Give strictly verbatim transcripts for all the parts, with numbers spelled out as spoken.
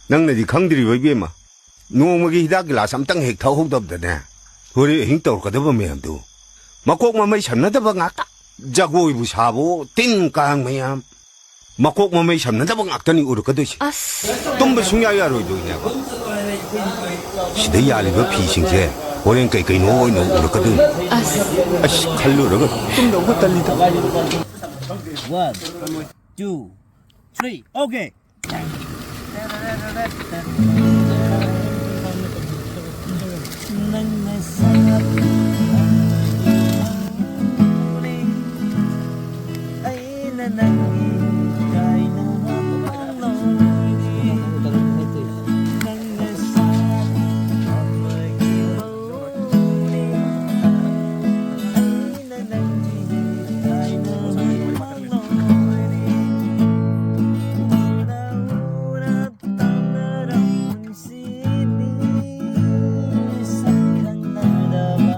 ꯅꯪꯅꯗꯤ ꯈꯪꯗ꯭ꯔꯤꯕ, ꯏꯕꯦꯝꯃ꯫ ꯅꯣꯡꯃꯒꯤ ꯍꯤꯗꯥꯛ ꯒꯤꯂꯥꯁ ꯑꯝꯇꯪ ꯍꯦꯛ ꯊꯛꯍꯧꯗꯕꯗꯅꯦ, ꯍꯣꯔꯦꯟ ꯑꯍꯤꯡ ꯇꯧꯔꯛꯀꯗꯕ ꯃꯌꯥꯝꯗꯨ꯫ ꯃꯀꯣꯛ ꯃꯃꯩ ꯁꯝꯅꯗꯕ ꯉꯥꯛꯇ꯫ ꯖꯒꯣꯏꯕꯨ ꯁꯥꯕꯣ, ꯇꯤꯟ ꯀꯥꯡ ꯃꯌꯥꯝ꯫ ꯃꯀꯣꯛ ꯃꯃꯩ ꯁꯝꯅꯗꯕ ꯉꯥꯛꯇꯅꯤ ꯎꯔꯛꯀꯗꯣꯏꯁꯦ꯫ ꯑꯁ꯫ ꯇꯨꯝꯕ ꯁꯨꯡꯌꯥ ꯌꯥꯔꯣꯏꯗꯣꯏꯅꯦꯕ꯫ ꯁꯤꯗ ꯌꯥꯜꯂꯤꯕ ꯐꯤꯁꯤꯡꯁꯦ ꯍꯣꯔꯦꯟ ꯀꯩ ꯀꯩꯅꯣ ꯑꯣꯏꯅ ꯎꯔꯛꯀꯗꯣꯏꯅꯤ꯫ ꯑꯁ꯫ ꯑꯁ, ꯈꯜꯂꯨꯔꯒ ꯇꯨꯝꯗꯧꯕ ꯇꯜꯂꯤꯗ꯫ One, two, three, okay. ꯅꯪꯅ ꯁꯥꯕ ꯑꯩꯅ ꯅꯪꯒꯤ ꯀꯥꯏꯅꯕ ꯂꯣꯏꯔꯦ꯫ ꯅꯪꯅ ꯁꯥꯕ ꯑꯩꯅ ꯅꯪꯒꯤ ꯀꯥꯏꯅꯕ ꯂꯣꯏꯔꯦ꯫ ꯎꯔ ꯎꯔ ꯇꯝꯅꯔꯝ ꯄꯨꯟꯁꯤꯅꯤ ꯁꯛ ꯈꯪꯅꯗꯕ꯫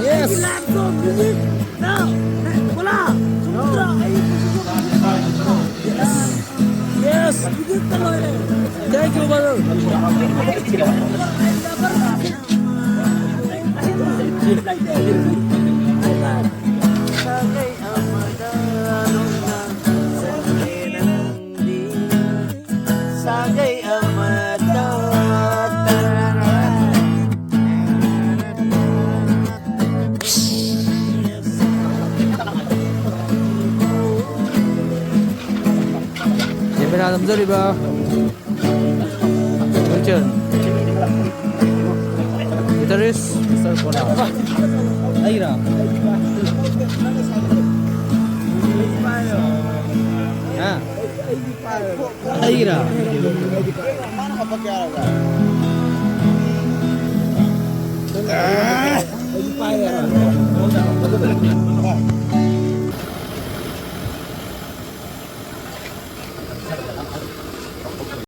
Yes. Yes. Thank you, brother. ꯁꯥꯒꯩ ꯑꯃꯗ꯫ ꯀꯦꯃꯦꯔꯥ ꯅꯝꯖꯔꯤꯕ ꯒꯨꯟꯆꯟ꯫ ꯒꯤꯇꯥꯔꯤꯁ ꯃꯤꯁꯇꯔ ꯀꯣꯂꯥ꯫ ꯑꯩꯔꯥ? ꯍꯥ? ꯑꯩꯔꯥ?